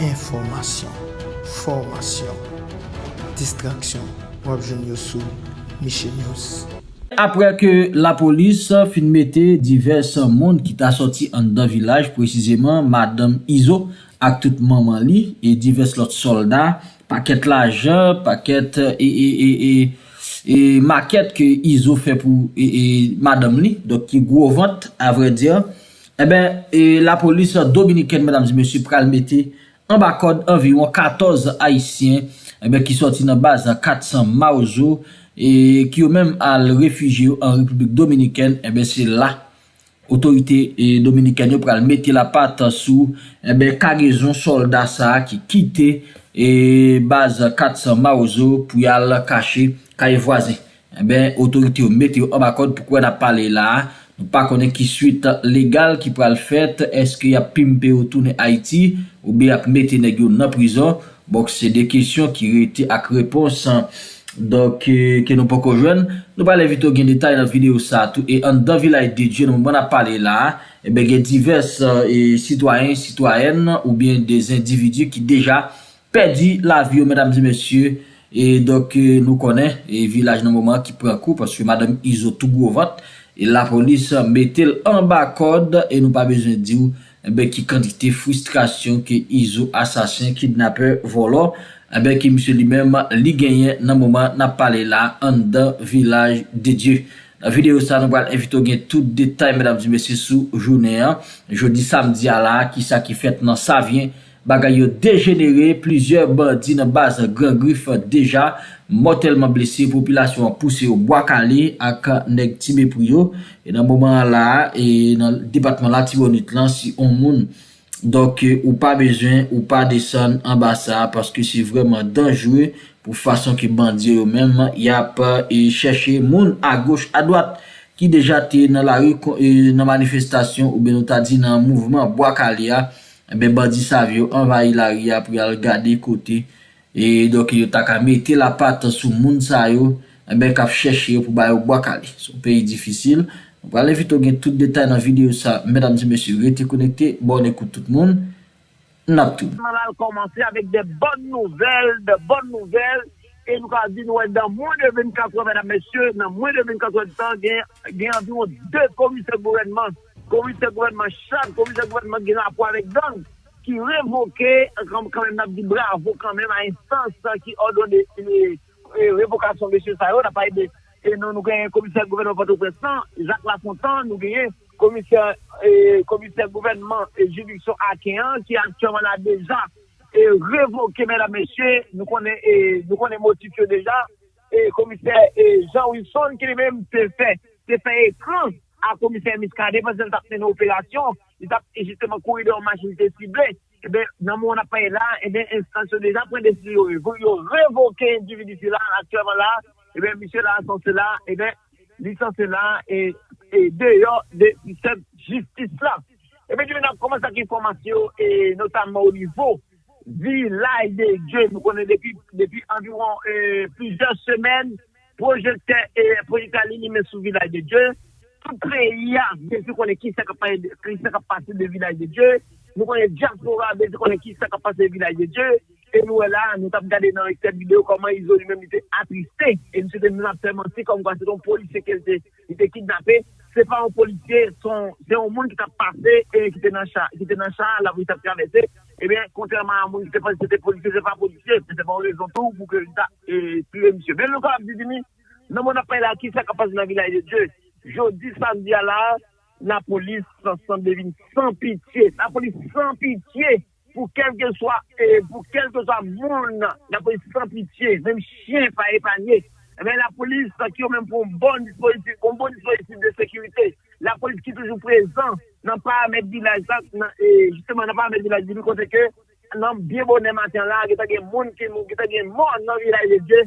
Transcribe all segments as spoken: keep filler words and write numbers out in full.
Enfòmasyon, fòmasyon, distraksyon, w ap jwenn yo sou Miche News. Apre ke lapolis fin mete divès moun ki ta sòti anndan vilaj, presizeman madanm Izo ak tout manman li e divès lòt sòlda, pakèt lajan, pakèt e, e, e, e, e makèt ke Izo fè pou e, e, madanm li, donk ki gwo vant, avrèdi, enben, e, lapolis dominikèn, medam e mesye, pral mete anba kòd anviwon katòz Ayisyen enben, ki sòti nan baz kat san Mawozo e ki yo menm al refijye yo an Repiblik Dominikèn, enben, se la otorite e, dominikèn yo pral mete lapat sou enben, kagezon sòlda sa a ki kite e, baz kat san Mawozo pou y al kache kay vwazen. Enben, otorite yo mete yo anba kòd pou kwè n ap pale la a. Nou pa konnen ki swit legal ki pral fèt. Èske y ap pimpe yo tounen Ayiti oubyen y ap mete nèg yo nan prizon? Bon, se de kesyon ki rete ak repons donk ke nou poko jwenn. Nou pral envite w gen detay nan videyo sa a tou. E anndan Vilaj de Dye, nan moman n ap pale la a, enben, gen divès e, sitwayen, sitwayèn oubyen de endividi ki deja pèdi lavi yo, medam e mesye. E donk, e, nou konnen e vilaj nan moman ki pran kou paske madanm Izo tou gwo vant e lapolis mete l anba kòd e nou pa bezwen di w enben ki kantite fristrasyon ke Izo asasen, kidnapè, vòlò enben ke misye li menm li genyen nan moman n ap pale la anndan Vilaj de Dye. Nan videyo sa nou pral envite w gen tout detay medam e mesye sou jounen an jodi samdi a la, kisa ki fèt nan Savyen. Bagay yo dejenere, plizyè bandi nan baz Gran Grif deja mòtèlman blese, popilasyon an pouse yo bwa kale ak nèg Ti Mepri yo. E nan moman an la a, e nan depatman Latibonit lan, si on moun donk ou pa bezwen, ou pa desann anba sa a paske se vrèman danjre pou fason ke bandi yo menm y ap e, chèche moun agoch adwat ki deja te nan lari e, nan manifestasyon oubyen nou ta di nan mouvman bwa kale a. Enben, bandi sa yo anvayi lari a pou y al gade kote e donk yo ta ka mete lapat sou moun sa yo enben k ap chèche yo pou ba yo bwa kale. Se yon peyi difisil. Nou pral envite w gen tout detay nan videyo sa. Medam e mesye, rete konekte, bòn ekout tout moun. N ap tounen. Nan la l kòmanse avèk de bòn nouvèl, de bòn nouvèl. E nou ka di nou wè nan mwen de vennkatwè, medam mesye, nan mwen de vennkatwè tan, gen, gen anviwon de komisè gouvènman, komisè gouvènman chak, komisè gouvènman gen rapò avèk gang ki revoke, kanmenm n ap di bravo kanmenm a enstans ki òdone revokasyon mesye sa yo. N ap pale de, e nou, nou genyen komisè gouvènman Pòtoprens lan, Jacques Lafontant, nou genyen komisè, e, komisè gouvènman e jiridiksyon Aken an, ki aktyèlman la deja e revoke, medam mesye, nou konnen, e, nou konnen motif yo deja. E komisè e Jean Wilson, ki li menm te fè, te fè ekran a komisè Muscadin pandan l t ap mennen operasyon, li t ap jisteman kouri dèyè yon machin li te sible. Ebyen, nan moman n ap pale la, ebyen, enstans yo deja pran desizyon yo, yo revoke endividi sila aktyèlman la. Ebyen, misye la sanse la, ebyen, li sanse la e, e deyò de sistèm jistis la. Ebyen, nou ap kòmanse ak enfòmasyon, e notamman o nivo Vilaj de Dye. Nou konnen depi, depi anviwon e, plizyè semèn, pwojektè, e, pwojektè a li limen sou Vilaj de Dye. Tout peyi a bezwen konnen kisa k ap pase, kisa k ap pase de Vilaj de Dye. Nou konnen dyaspora bezwen konnen kisa k ap pase de Vilaj de Dye. E nou wè la, nou t ap gade nan ekstrè videyo kòman Izo li menm li te atriste. E misye te menm ap fè manti kòmkwa se te yon polisye ke l te, li te kidnape. Se pa yon polisye, se yon, se yon moun ki t ap pase e ki te nan cha, ki te nan cha, lapolis t ap travèse. Ebyen, kontrèman a moun ki te panse se te polisye, se pa polisye, men se pa yon rezon tou pou ke li ta e, tiye misye. Men nou kapab di, di ni, nan moman n ap pale la, kisa k ap pase nan Vilaj de Dye? Jodi samdi a la, lapolis sanble vin san pitye. Lapolis san pitye pou kèlkeswa, e, pou kèlkeswa moun. Lapolis san pitye, menm chen pa epanye. Ebyen, lapolis ki yo menm pran yon bon dispozitif, yon bon dispozitif de sekirite. Lapolis ki toujou prezan nan paramèt vilaj la, nan, e, jisteman nan paramèt vilaj li, kote ke nan byen bonè maten an la, gentan gen moun ki, gentan gen mò nan Vilaj de Dye,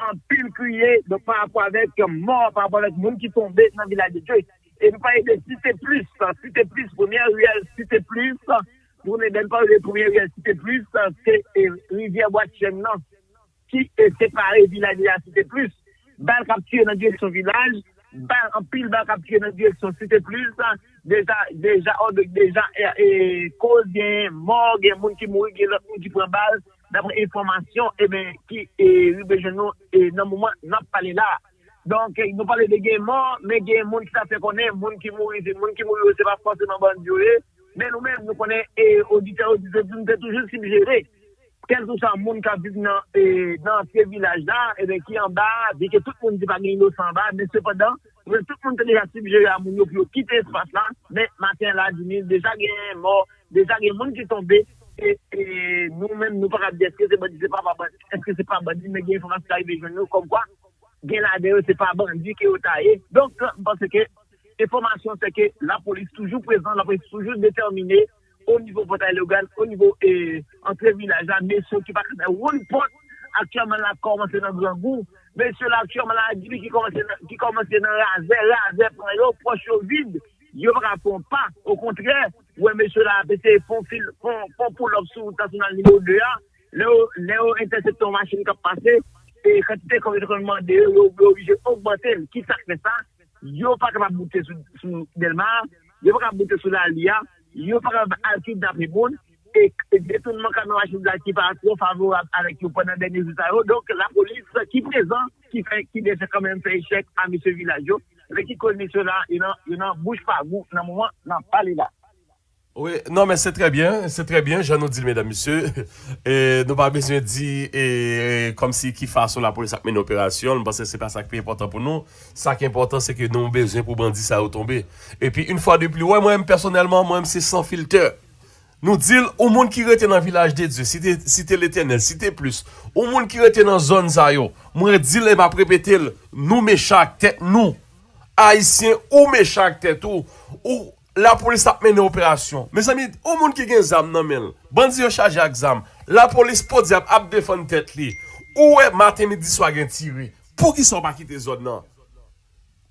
anpil kriye, donk, pa rapò avèk mò, pa rapò avèk moun ki tonbe nan Vilaj de Dye. E nou pale de Site Plis, Site Plis, premyè riyèl Site Plis, nou konnen lè n pale de premyè riyèl Site Plis, se, e, rivyè Bwatchèn nan ki, e, separe Vilaj de Dye a Site Plis. Bal k ap tire nan direksyon Vilaj, bal, anpil bal k ap tire nan direksyon Site Plis. Deja, deja, òd, deja, e, e, koz gen mò, gen moun ki mouri, gen lòt moun ki pran bal. Daprè enfòmasyon, e ben, ki, e, rive jwenn nou, e, nan moman n ap pale la. Donk, e, nou pale de gen mò, men gen moun ki ta fè konnen, moun ki mouri, se moun ki mouri yo, se pa fòseman bandi yo ye. Men nou menm, nou konnen, e, oditè, oditris, nou te toujou sijere kèlkeswa moun k ap viv nan, e, nan antye vilaj la, e ben, ki anba a, vi ke tout moun di pa gen inosan anba a, men sepandan, nou menm tout moun te deja sijere a moun yo pou yo kite espas la, men maten la, Jimmy, deja gen mò, deja gen moun ki tonbe, e, e nou menm, nou pa ka di èske se bandi, se pa, pa bandi, èske se pa bandi, men gen enfòmasyon ki rive jwenn nou, kòmkwa, gen ladan yo, se pa bandi ke yo ta ye. Donk, m panse ke enfòmasyon se ke lapolis toujou prezan, lapolis toujou detèmine o nivo Pòtay Logàn, o nivo, e, antre vilaj la, mesye ki pa ka fè woul pòt aktyèlman la kòmanse nan Grangou. Mesye la aktyèlman la, Jimmy, ki kòmanse nan, ki kòmanse nan Razè, Razè pran yo, pòch yo vid, yo pa ka fè yon pa. Okontrè, ou wè mesye la ap eseye fè yon fil, fè yon, fè yon pull up sou wout nasyonal nimewo de a. Lè yo, lè yo entèsepte yon machin k ap pase, e kantite kòb yo te konn mande yo, yo, yo oblije ogmante l. Ki sa k fè sa? Yo pa kapab moute sou, sou Dèlma a, yo pa kapab moute sou Lali a, yo pa kapab al kidnape moun, e, e detounman kamyon machin la ki pa twò favorab avèk yo pandan dènye jou sa yo. Donk, lapolis ki prezan, ki fè, ki deja kanmenm fè echèk a mesye vilaj yo, men ki koz mesye la, yo nan, yo nan bouch pa gou nan moman n ap pale la. Wi, non, men se trè byen, se trè byen, jan nou di l, medam, mesye. E, nou pa bezwen di e, kòmsi ki fason lapolis ap mennen operasyon l, m panse se pa sa k pi enpòtan pou nou. Sa k enpòtan, se ke nou bezwen pou bandi sa yo tonbe. Epi, yon fwa de pli, wè, mwen menm, pèsonèlman, mwen menm, se san filtè. Nou di l, ou moun ki rete nan Vilaj de Dye, Site, Site Letènèl, Site Plis, ou moun ki rete nan zòn sa yo, mwen di l e m ap repete l, nou mechan ak tèt nou. Ayisyen, ou mechan ak tèt ou. Ou, lapolis ap mennen operasyon. Mezanmi, yon moun ki gen zam nan men l, bandi yo chaje ak zam, lapolis podyab ap defann tèt li. Ou wè maten, midi, swa gen tire. Poukisa w pa kite zòn nan?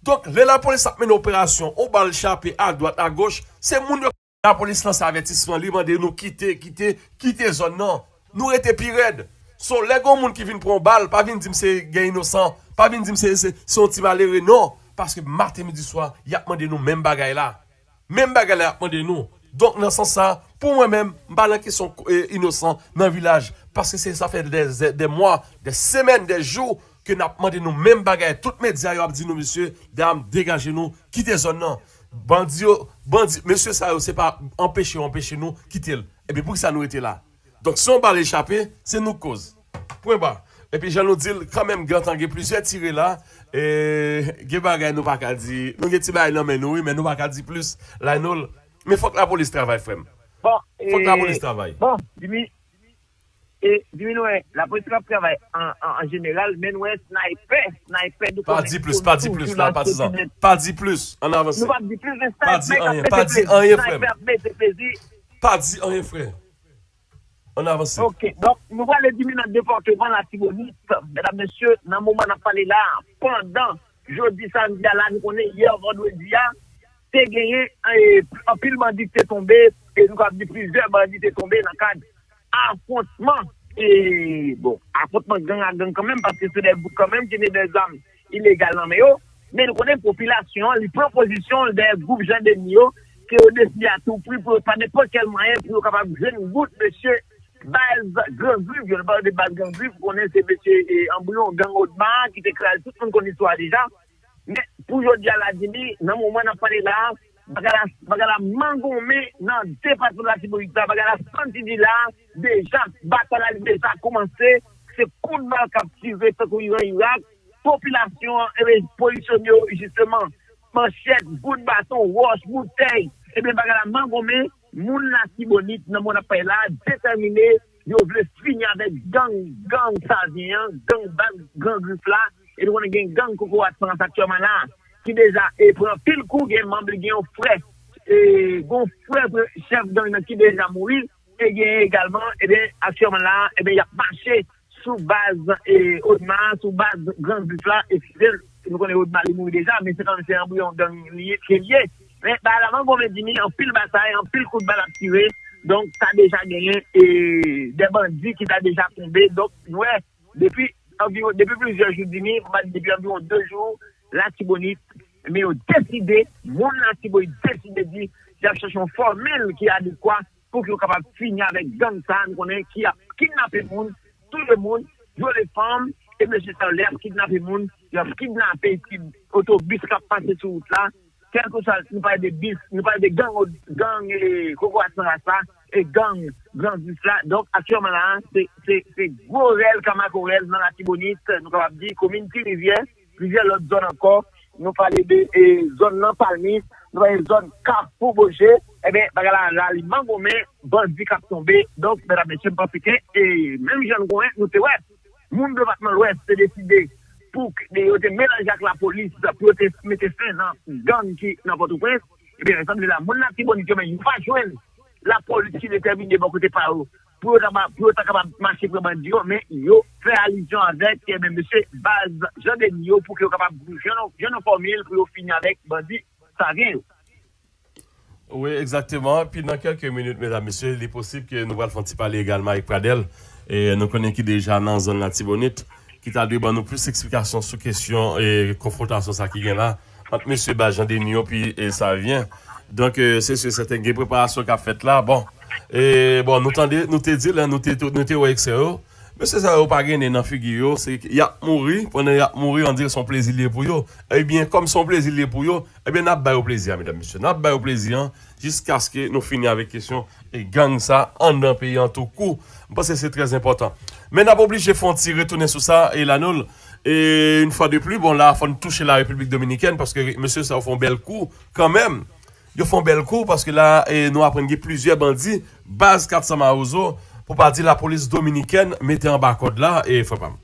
Donk, lè lapolis ap mennen operasyon, yon bal chape adwat, agoch, se moun yo lapolis lanse avètisman, li mande nou kite, kite, kite zòn nan. Nou rete pi rèd. So, lè gen yon moun ki vin pran yon bal, pa vin di m se gen inosan, pa vin di m se, se, se yon ti malere, non. Paske maten, midi, swa, y ap mande nou menm bagay la. Menm bagay la y ap mande nou. Donk, nan sans sa, pou mwen menm, m pa nan kesyon e, inosan nan vilaj. Paske se sa fè dè, dè, dè mwa, dè semèn, dè jou ke n ap mande nou menm bagay. Tout medya yo ap di nou, mesye, dam, degaje nou, kite zòn nan. Bandi yo, bandi, mesye sa yo, se pa anpeche yo anpeche nou kite l. Ebyen, poukisa nou rete la? Donk, si yon bal echape, se nou k koz. Pwen ba. Epi jan nou di l, kanmenm, gentan gen plizyè tire la. E, gen bagay nou pa ka di. Nou gen ti bagay nan men nou, wi, men nou pa ka di plis. Laynol. Men fòk lapolis travay, frè m. Fòk lapolis travay. Bon, Jimmy, e, Jimmy, nou wè, lapolis ap travay an, an, an jeneral, men nou wè snaypè, snaypè, nou konnen. Pa di plis, pa di plis, la, patizan. Pa di plis, ann avanse. Nou p ap di plis, men snaypè ap mete plezi. Pa di anyen, pa di anyen, frè m. Snaypè ap mete plezi. Pa di anyen, frè. Ann avanse. Ok, donk, nou prale di men nan depatman Latibonit, medam, mesye, nan moman n ap pale la, pandan jodi samdi a la, nou konnen yè vandredi a, te genyen e, anpil bandi ki te tonbe, e nou kapab di plizyè bandi te tonbe nan kad afwontman, e, bon, afwontman gang ak gang kanmenm, paske se de boug kanmenm ki te gen zam ilegal nan men yo, men nou konnen popilasyon an, li pran pozisyon l dèyè gwoup jan de mi yo, ke yo deside a tou pri pou yo pa nenpòt kèl mwayen pou yo kapab jwenn bout mesye baz Gran Grif yo. Lè n pale de baz Gran Grif, ou konnen se mesye e, anbriyon gang Odma ki te kraze, tout moun konn istwa a deja. Men pou jodi a la, Jimmy, nan moman n ap pale la, bagay la, bagay la mangonmen nan depatman Latibonit la, bagay la santi di la, deja, batay la li deja kòmanse, se kout bal k ap tire tankou Iran Irak, popilasyon an, e ben, pozisyone yo, jisteman, manchèt, bout baton, wòch, boutèy, e ben, bagay la mangonmen, moun Latibonit, nan moman n ap pale la, detèmine, yo vle fini avèk gang, gang Savyen an, gang baz Gran Grif la, e nou konnen gen gang Kokorat Frans aktyèlman la, ki deja e pran pil kou, gen manm li, gen yon frè, e gen yon frè chèf gang nan ki deja mouri, e gen egalman, e ben, aktyèlman la, e ben, y ap mache sou baz e, Odma, sou baz Gran Grif la, eskize l, nou konnen Odma li mouri deja, men se kanmenm se anbriyon gang li ye, ke li ye. Men bagay la mangonmen, Jimmy, anpil batay, anpil kout bal ap tire, donk ta deja genyen e, de bandi ki ta deja tonbe, donk nou wè, depi anviwon, depi plizyè jou, Jimmy, m pa di depi anviwon de jou, Latibonit, Men yo deside, moun Latibonit deside di y ap chèche yon fòmil ki adekwa pou ke yo kapab fini avèk gang sa a, nou konnen ki ap kidnape moun, touye moun, vyole fanm, e mesye sa yo, lè y ap kidnape moun, y ap kidnape ti otobis k ap pase sou wout la, kèlkeswa, nou pale de bis, nou pale de gang, gang, eh, kokorat san rasa, e gang, gang bis la. Donk, aktyèlman la, se, se, se gwo rèl kamakorèl nan Latibonit, nou kapab di, komin Ti Rivyè, plizyè lòt zòn ankò. Nou pale de, eh, zòn nan Palmis, nou pale de zòn Kafou Boje. Ebyen, bagay la, la, li mangonmen, bandi k ap tonbe. Donk, medam, mesye, m panse ke, eh, menm jan nou konnen, nou te wè, moun depatman Lwès te deside pou k-, yo te melanje ak lapolis pou yo te mete fen nan gang ki nan Pòtoprens. Ebyen, sanble la, moun Latibonit yo menm, yo pa jwenn lapolis ki detèmine bò kote pa yo pou yo ta, pou yo ta kapab mache pran bandi yo, men yo fè alizyon avèk, ebyen, mesye baz Jan Deni yo pou ke yo kapab jwenn, jwenn yon fòmil pou yo fini avèk bandi Savyen yo. Wi, egzakteman. Epi nan kèlke minit, medam, mesye, li posib ke nou pral fè yon ti pale egalman avèk Pradèl. E nou konnen ki deja nan zòn Latibonit, ki ta dwe ban nou plis eksplikasyon sou kesyon e konfwontasyon sa ki gen la ant mesye baz Jan Deni yo epi e Savyen. Donk, e, se si e sèten gen preparasyon k ap fèt la. Bon, e, bon, nou tande, nou te di lè nou te, nou te wè eksè yo, mesye sa yo pa gen nen nan figi yo, se y ap mouri, pandan y ap mouri, on dirait se yon plezi li ye pou yo. Ebyen, kòm se yon plezi li ye pou yo, ebyen, n ap ba yo plezi a, medam, mesye. N ap ba yo plezi an, jiskaske nou fini avèk kesyon e gang sa anndan peyi an tou kou. M panse se trè enpòtan. Men n ap oblije fè yon ti retounen sou sa, e Lanol, e yon fwa de pli, bon, la, fò n touche la Repiblik Dominikèn, paske mesye sa yo fè yon bèl kou, kanmenm. Yo fè yon bèl kou, paske la, e nou aprann gen plizyè bandi, baz kat san Mawozo, pou pa di lapolis dominikèn, mete anba kòd la, e frè pa m.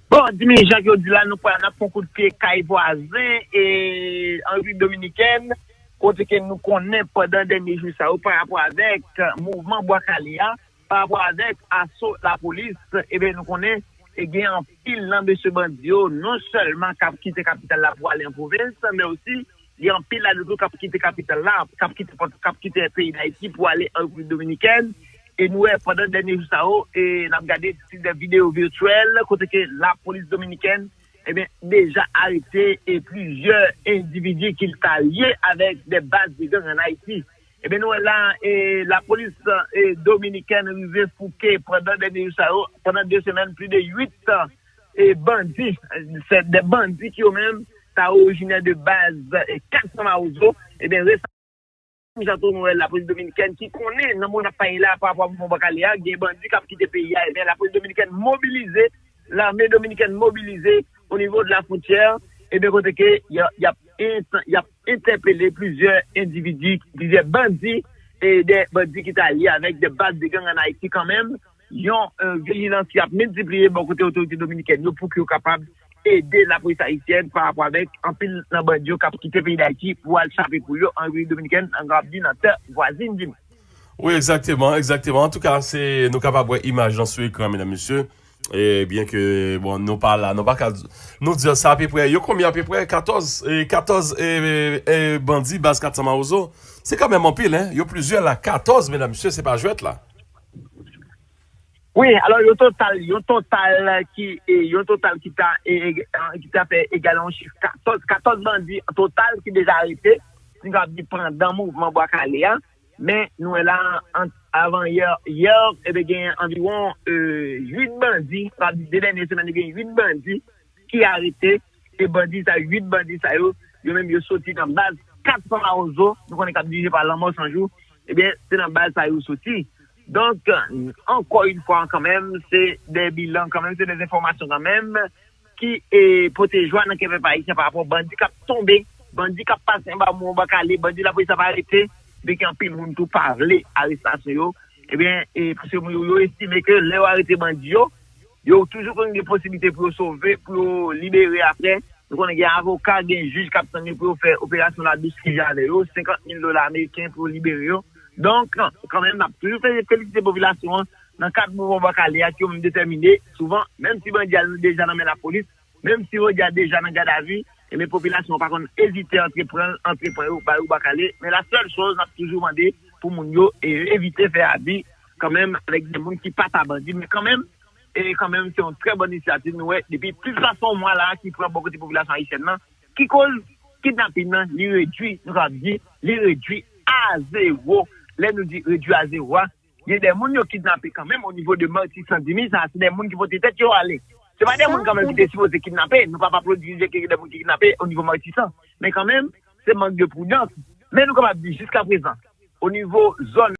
Bon, Dimi, jan ke yo di la, nou pral, n ap fè yon kout pye kay vwazen e an Repiblik Dominikèn, kote ke nou konnen pandan dènye jou sa yo, pa rapò avèk mouvman Bwa Kale a, pa rapò avèk aso lapolis, ebyen, nou konnen e gen anpil nan mesye bandi yo, non sèlman k ap kite kapital la pou ale an pwovens, men osi gen anpil ladan yo tou k ap kite kapital la, k ap kite, k ap kite peyi Dayiti pou ale an Repiblik Dominikèn. E nou wè pandan dènye jou sa yo, e n ap gade ti de videyo vityèl kote ke lapolis dominikèn, ebyen, deja arete e plizyè endividi ki ta lye avèk de baz de gang ann Ayiti. Ebyen, nou wè la, e lapolis e dominikèn rive fouke pandan dènye jou sa yo, pandan de semèn, plis de uit e bandi, se de bandi ki yo menm ta orijinè de baz e kat san Mawozo. Ebyen, resansman jan tou nou wè lapolis dominikèn ki konnen nan moman n ap pale la pa rapò a mouvman Bwa Kale a, gen bandi k ap kite peyi a, ebyen, lapolis dominikèn mobilize, lame dominikèn mobilize o nivo de la fwontyè, ebyen, kote ke y a, y ap ent-, y ap entèpele plizyè endividi, plizyè bandi, e de bandi ki ta lye avèk de baz de gang ann Ayiti kanmenm, yon e vijilans ki ap miltipliye bò kote otorite dominikèn yo pou ke yo kapab ede lapolis ayisyèn pa rapò avèk anpil nan bandi yo k ap kite peyi Dayiti pou al chape pou yo an Repiblik Dominikèn, an Gab di nan tè vwazin di nou. Wi, egzakteman, egzakteman. Antouka, se, nou kapab wè imaj lan sou ekran, medam, mesye. E byen ke, bon, nou pa la, nou pa ka, nou di sa apeprè, yo konbyen apeprè? Katòz, e, katòz e, e, e, bandi baz kat san Mawozo. Se kanmenm anpil, en. Yo plizyè la, katòz, medam, mesye, se pa jwèt la. Wi, alò, yon total, yon total ki, e, yon total ki ta, e, e, ki ta fè egal yon chif katòz, katòz bandi total ki deja arete, si n ka di pandan mouvman Bwa Kale a. Men, nou wè la, ant, avan yè, yè, ebyen, gen anviwon e, uit bandi, sa vle di de dènye semèn, gen uit bandi ki arete, e bandi sa, uit bandi sa yo, yo menm yo soti nan baz kat san Mawozo, nou konnen k ap dirije pa Lanmò San Jou, ebyen, se nan baz sa yo soti. Donk, ankò yon fwa, kanmenm, se de bilan, kanmenm, se de enfòmasyon, kanmenm, ki e, pote jwa nan kè pèp ayisyen pa rapò bandi k ap tonbe, bandi k ap pase anba mò Bwa Kale, bandi lapolis ap arete, byenke anpil moun tou pa vle arestasyon yo. Ebyen, e, paske yo, yo estime ke lè yo arete bandi yo, yo toujou konn gen posiblite pou yo sove, pou yo libere apre. Nou konnen gen avoka, gen jij k ap tann yo pou yo fè operasyon ladous ki je avè yo, senkant mil dola ameriken pou yo libere yo. Donk, kanmenm, n ap toujou fe-, felisite popilasyon an nan kad mouvman Bwa Kale a ki yo menm detèmine, souvan, menm si bandi a deja nan men lapolis, menm si bandi a deja nan gadavi, ebyen, popilasyon an pa konn ezite antre pran l, antre pran yo, ba yo Bwa Kale. Men la sèl choz, n ap toujou mande pou moun yo e, evite fè abi, kanmenm, avèk de moun ki pa ta bandi, men kanmenm, e kanmenm se yon trè bòn inisyativ nou wè depi plis pase yon mwa la ki pran bò kote popilasyon ayisyèn nan, ki koz kidnapin nan li redwi, nou kapab di, li redwi a zewo. Lè nou di redwi a zewo a, gen de moun yo kidnape kanmenm o nivo de Matisan, Dimi, sa se de moun ki pote tèt yo ale. Se pa de moun kanmenm ki te sipoze kidnape, nou p ap aplodi ke gen de moun ki kidnape o nivo Matisan. Men kanmenm, se mank de pridans. Men nou kapab di jiska prezan, o nivo zòn